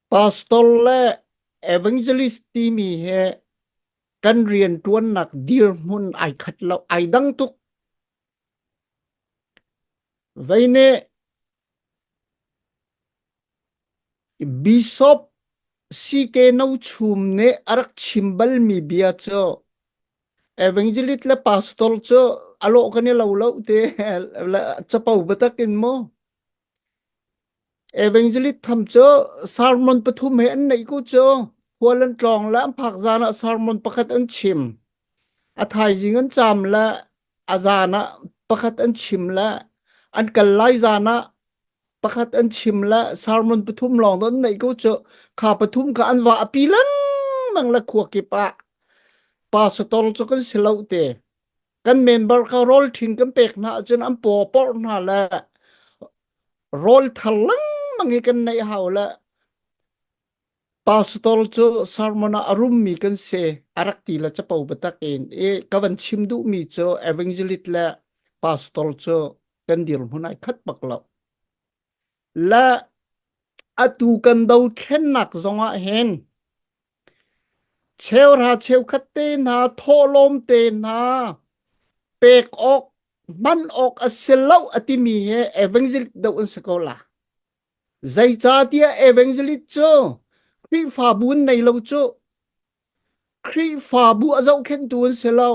Pastor le evangelist timi he kan rianṭuannak dirhmun ai khat lo, ai dang tuk. Vei nih Bishop CK No Chum nih a rak chim balmi bia cu evangelist le pastor cu a lawh kan i lo lo te capo biatak in maw Evangelist tham cu sermon pathum he an neih ko cu khual an tlawng le an phak zan ah sermon pakhat an chim. A thaizing an caam le a zan ah pakhat an chim le an kal lai zan ah pakhat an chim le sermon pathum lawng an neih ko cu kha pathum kha an va a pi lengmang le khua kip ah pastor cu kan si lo te. Kan member kha rawl ṭhing kan pek hna ahcun an paw porh hna le rawl thar lengmang hi kan neih hau le pastor cu sermon ah a rummi kan si a rak ti le capo biatak in i ka van chim duhmi cu evangelist le pastor cu kan dirhmun ai khat bak lo le atu kan dothlennak zongah hin Cheuhra cheukhat te hna, thawhlawm te hna pek awk, hman awk a si lo a timi he evangelist deuh an si ko la. Zeicahtiah evangelist cu Khrihfabu an nei lo cu. Khrihfabu a zohkhenhtu an si lo.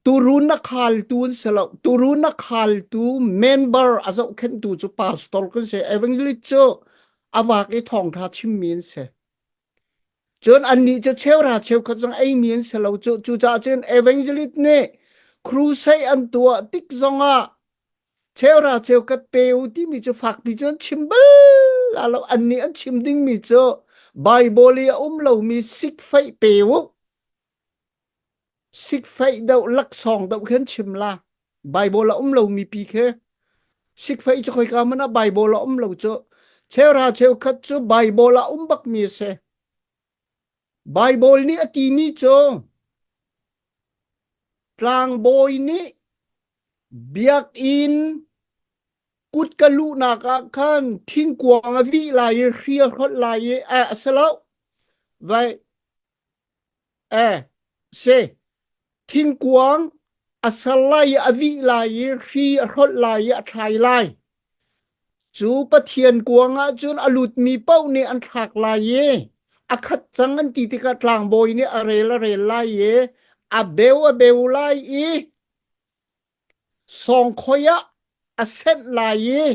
Turun a khaltu an si lo. Turun a khaltu member a zohkhenhtu cu pastor kan si. Evangelist cu a vak i thawngṭha chimmi an si. Cun annih cu cheuhra cheukhat zong eimi an si lo cu. Cucaah cun evangelist nih crusade an tuah tik zongah cheuhra cheukhat pe u timi cu fakpi cu an chim bal lo. Annih an chim dingmi cu Bible i a um lomi sikfeih pe u. Sikfeih deuh laksawng deuh khin chim la. Bible a um lomi pi khi sikfeih cu khoika hmanh ah Bible a um lo cu. Cheuhra cheukhat cu Bible a um bakmi a si. Bible nih a timi cu tlangbawi nih biakinn kut ka luhnak ah khan thingkuang a vih lai i hri a hrolh lai i eh, a si lo. Vai Eh, si. Thingkuang a ser lai i a vih lai i hri a hrolh lai i a thlai lai. Cu Pathian kuang ah cun a lutmi paoh nih an thlak lai i a khat cang an ti tikah tlangbawi nih a rel a rel lai i a beu a beu lai i sawngkhoi ah a senh lai i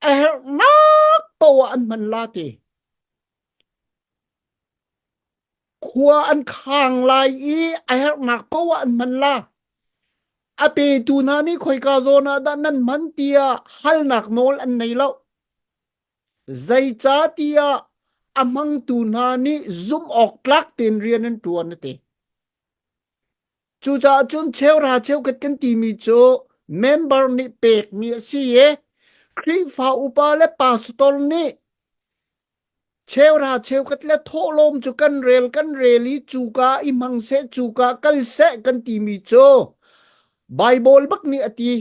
a herhnak paoh ah an hman la ti. Khua an khang lai i a herhnak paoh ah an hman la. A petu hna nih khoika zawn ah dah nan hman tiah halnak nawl an nei lo. Zeicahtiah a hmangtu hna nih zumh awk tlak tein rian an ṭuan a ti. Cucaah cun cheuhra cheukhat kan timi cu member nih pekmi a si i Khrihfa upa le pastor nih Cheuhra cheukhat le thawhlawm cu kan rel kan rel i cuka i hmang seh cuka kal seh kan timi cu Baibal bak nih a ti.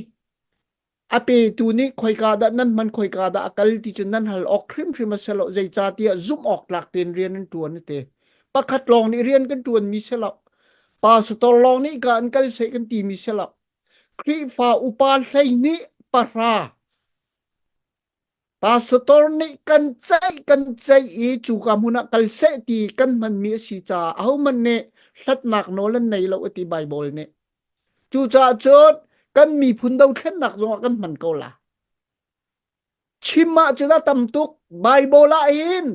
A petu nih khoika dah nan hman khoika dah a kal ti cu nan hal awk hrimhrim a si lo zeicahtiah zumh awk tlak tein rian an ṭuan a ti. Pakhat lawng nih rian kan ṭuanmi si lo. Pastor lawng nih ka an kal seh kan timi si lo. Khrihfa upa 12 pahra Pastor nih kan ceih kan ceih i cuka hmun ah kal seh ti kan hmanmi a si caah ahohmanh nih hlatnak nawl an nei lo a ti Baibal nih. Cucaah cun kan miphun dothlennak zongah kan hman ko la. Chim ah cun a tam tuk. Baibal ah hin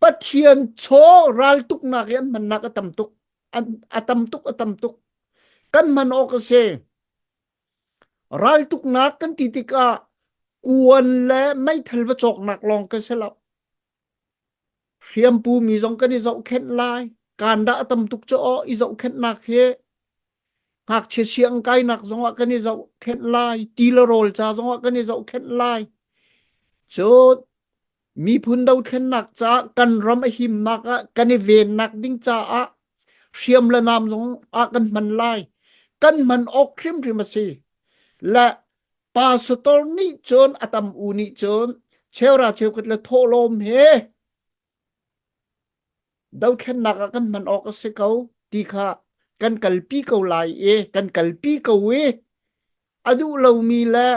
Pathian chaw raltuknak i an hmannak a tam tuk. A tam tuk a tam tuk. Kan hman awk a si. Raltuknak kan ti tikah kuan le meithal va cawknak lawng kan si lo. Hriampu mi zong kan i zohkhenh lai. Kandah a tam tuk cu aw i zohkhenhnak hi ngakchia siang kainak zongah kan i zohkhenh lai. Ti le rawl ca zongah kan i zohkhenh lai. Cun miphun dothlennak caah kan ram a himnak ah kan i vennak ding caah hriam le nam zong ah kan hman lai. Kan hman awk hrimhrim a si. Le Pastor nih cun a tam u nih cun cheura cheukhat le thawhlawm he dothlennak ah kan hman awk a si ko ti kha kan kalpi ko lai i kan kalpi ko i a duh lomi le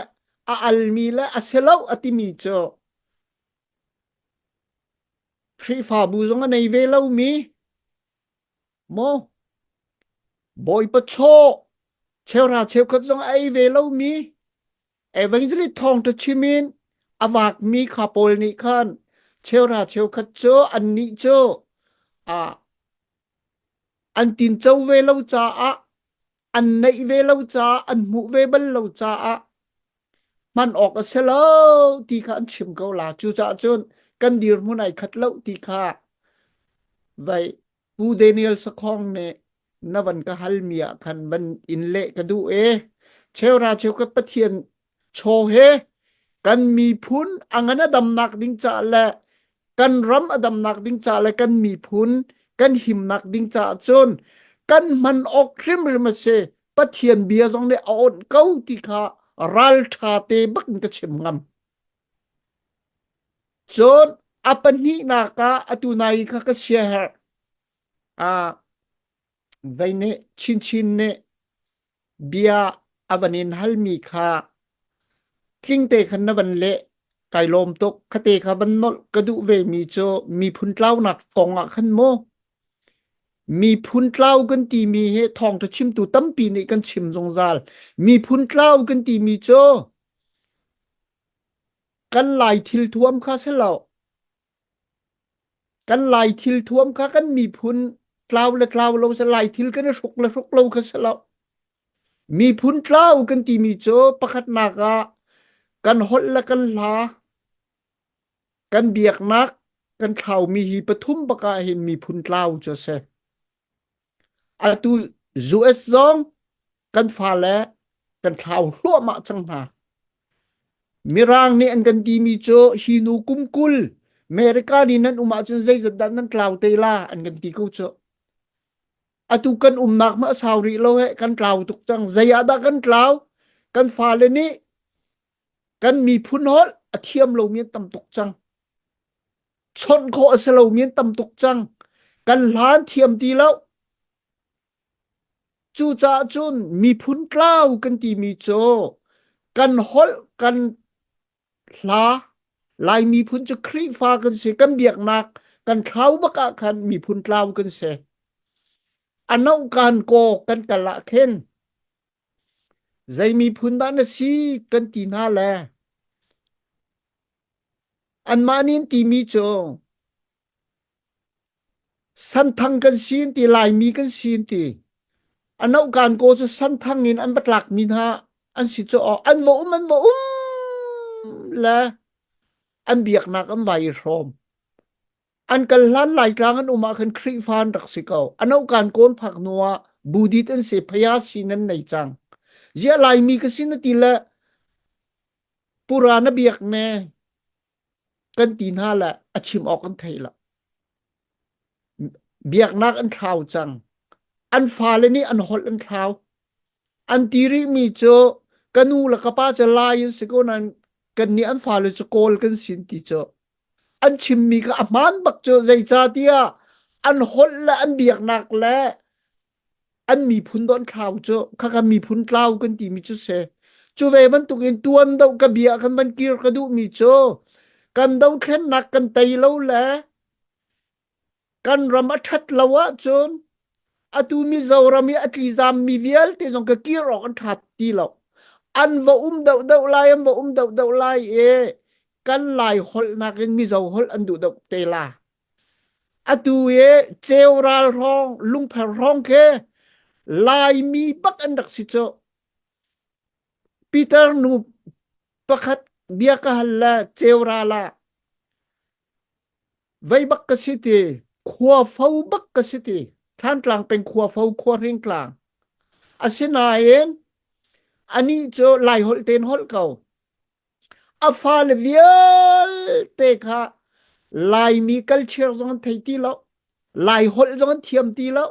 a almi le a si lo a timi cu Khrihfabu zong a nei ve lomi maw Bawipa chaw cheuhra cheukhat zong a ei ve lomi evangelist thawngṭha chim in a vakmi kha pawl nih khan cheuhra cheukhat cu annih cu ah an tinco ve lo caah an neih ve lo caah an hmuh ve bal lo caah hman awk a si lo ti kha an chim ko la. Cucaah cun kan dirhmun ai khat lo ti kha vai Pu Daniel Sakhong nih na van ka halmi ah khan van in leh ka duh e. Cheura cheukhat Pathian chaw he kan miphun a ngan a damnak ding caah le kan ram a damnak ding caah le kan miphun kan himnak ding caah cun kan hman awk hrimhrim a si. Pathian bia zong nih a awnh ko ti kha ralṭha te bak in ka chim ngam. Cun a pahnihnak ah atu nai kha ka siaherh. Ah, vei nih chinchin nih bia a van in halmi kha tlingte khan na van leh kai lawm tuk. Khate kha van nolh ka duh vemi cu miphun tlaunak kong ah khan mu Miphun tlau kan timi hi thawngṭha chimtu tampi nih kan chim zungzal. Miphun tlau kan timi cu kan Lai thil thuam kha si lo. Kan Lai thil thuam kha kan miphun tlau le tlau lo si Lai thil kan i hruk le hruk lo kha si lo. Miphun tlau kan timi cu pakhatnak ah kan holh le kan hla, kan biaknak kan thlaumi hi pathum bak ah hin miphun tlau cu a si. Atu US zong kan fale kan thlau hluahmah cang hna. Mirang nih an kan timi cu hi nu kum 20 America nih nan um ahcun zeizat dah nan tlau te la an kan ti ko cu. Atu kan umnak ma sau rih lo he kan tlau tuk cang. Zei ah dah kan tlau? Kan fale nih kan miphun holh a thiam lomi an tam tuk cang. Chawnh khawh a si lomi an tam tuk cang. Kan hlan thiam ti lo. Cucaah cun miphun tlau kan timi cu kan holh kan hla Lai miphun cu Khrihfa kan si kan biaknak kan thlau bak ah khan miphun tlau kan si. A nohkan kaw kan kal ah khin zei miphun dah na si kan ti hna le anmah nih an timi cu Santhang kan si an ti, Laimi kan si an ti. A nohkan kaw cu santhang in an va tlakmi hna an si cu aw an va um an va um le an biaknak an vai i hrawm. An kal hlan Laitlang an um ah khan Khrihfa an rak si ko. A nohkan kawn phak hnu ah Buddhist an si, phaya si nan nei cang. Ziah Laimi ka si na ti le pura na biak ne kan ti hna le a chim awk an thei lo. Biaknak an thlau cang. An fale nih an holh an thlau. An ti rihmi cu ka nu le ka pa cu Lai an si ko nain kan nih an fale cu Kawl kan sin ti cu an chimmi kha a hmaan bak cu zeicahtiah an holh le an biaknak le an miphun don thlau cu khakha miphun tlau kan timi cu si cu ve bantukin tuan doh ka bia kan van kir ka duhmi cu kan dothlennak kan tei lo le kan ram a ṭhat lo ahcun atu Mizoram i a tlizam mi vialte zong ka kir awk an ṭha ti lo an va um deuh deuh lai an va um deuh deuh lai i kan lai holh nakin Mizo holh an duh deuh te la Atu i ceural hrawng, lungpher hrawng khi Laimi bak an rak si cu. Peter nu pakhat bia ka hal le ceural ah vei bak ka si ti, khua fo bak ka si ti, Thlantlang peng khua fo khua hring tlang. Asinain anih cu Lai holh tein holh ko. A fale vialte kha Laimi culture zong an thei ti lo. Lai holh zong an thiam ti lo.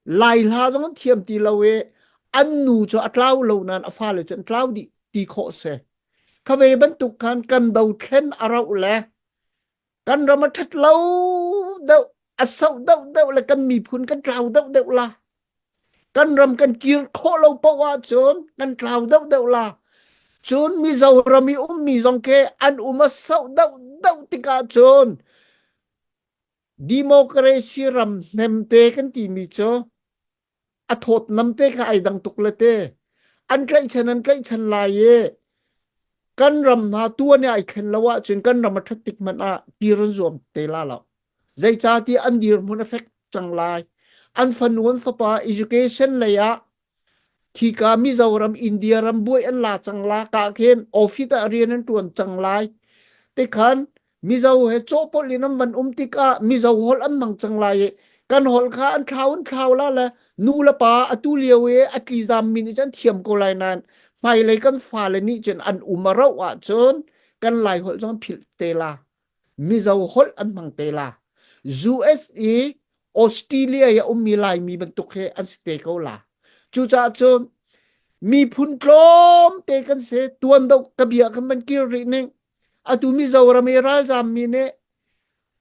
Lai hla zong an thiam ti lo i an nu cu a tlau lo nain a fale cu an tlau dih. ti khawh si. Kha ve bantuk khan kan dothlen a rauh le kan ram a ṭhat lo deuh a soh deuh deuh le kan miphun kan tlau deuh deuh la. Kan ram kan kir khawh lo paoh ahcun kan tlau deuh deuh la. Cun Mizoram i ummi zong khi an um a soh deuh deuh tikah cun democracy ram hnemte kan timi cu a thawtnam te kha ai dang tuk le te an tlaihchan an tlaihchan lai i kan ram hna tuan i ai thlen lo ahcun kan ram a ṭhat tik hmanh ah kir an zuam te la lo zeicahtiah an dirhmun a fek cang lai an fanu an fapa education lei ah Khika Mizoram, India ram buai an la cang la ka khin office ah rian an tuan cang lai. Tikhan Mizo he cawhpolh in an van um tikah Mizo holh an hmang cang lai i kan holh kha an thlau an thlau la le nu le pa atu lio i a tlizam mi nih cun thiam ko lai nain hmailei kan fale nih cun an um a rauh ahcun kan Lai holh zong philh te la. Mizo holh an hmang te la. US i Australia i a ummi Laimi bantuk he an si te ko la. Cucaah cun miphun tlawmte kan si tuan deuh ka bia kan van kir rih ning atu Mizoram i ralzam mi nih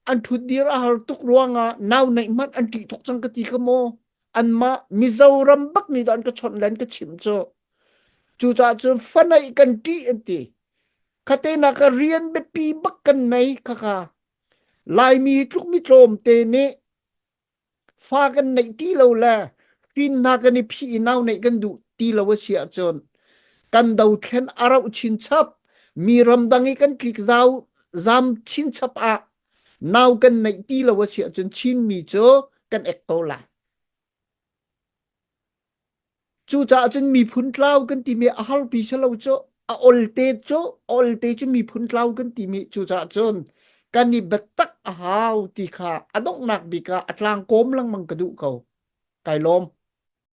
an ṭhutdir a har tuk ruangah nau neih hmanh an ṭih tuk cang ka ti ka maw anmah Mizoram bak nih dah an ka chawnh le an ka chimh cu cucaah cun fa neih kan ṭih an ti khate nak ah rian biapi bak kan nei khakha Laimi tluk mi tlawmte nih fa kan neih ti lo le fin hna kan i phih i nau neih kan duh ti lo a si ahcun kan dothlen a rauh chinchap mi ramdang i kan tlik zau zam chinchap ah nau kan neih ti lo a si ahcun Chinmi cu kan ek ko lai. Cucaah cun miphun tlau kan timi a harpi si lo cu a olte cu olte cu miphun tlau kan timi cucaah cun kan i biatak a hau ti kha a donghnak bik ah a tlangkawm lengmang ka duh ko. Kai lawm.